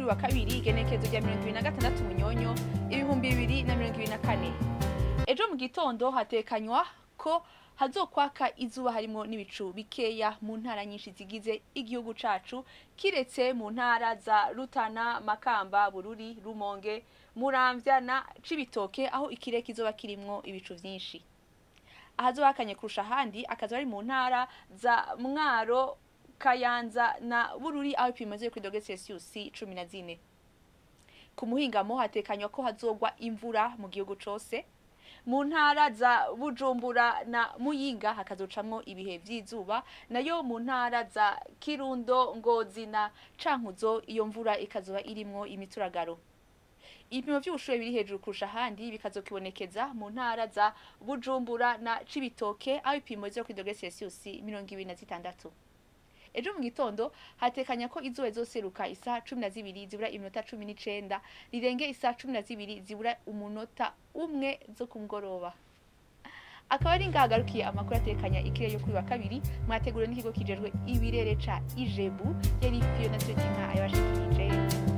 kuri wa kabiri, igenekerezo rya 26 Munyonyo 2024. Ejo mu gitondo hatekanywa ko hazokwaka izuba harimo n'ibicu bikeya mu ntara nyinshi zigize igihugu cacu, kiretse mu ntara za Rutana, Makamba, Bururi, Rumonge, Muramvya na Cibitoke, aho ikirere kizoba kirimwo ibicu vyinshi. Ahazoba hakanye kurusha ahandi akazoba ari mu ntara za Mwaro, Kayanza na Bururi, aho ibipimo biri kuri dogere Celsius 14. Ku muhingamo hatekanywa ko hazogwa imvura mu gihugu cose. Mu ntara za Bujumbura na Muyinga hakazocamwo ibihe vy'izuba, nayo mu ntara za Kirundo, Ngozi na Cankuzo iyo mvura ikazoba irimwo imituragaro. Ibipimo vy'ubushuhe biri hejuru kurusha ahandi bikazokibonekeza mu ntara za Bujumbura na Cibitoke, aho ibipimo biri kuri dogere Celsius 26. Ejo mu gitondo hatekanya ko izuba rizoseruka isaha 11:19, rirenge isaha 11:01 zo ku mugoroba. Akaba ari ngaha agarukiye amakuru atekanya ikirere yo kuri wa kabiri, mwateguriwe n'ikigo kijejwe ibirere ca IGEBU. Yari Fiona Nka ayabashikirije.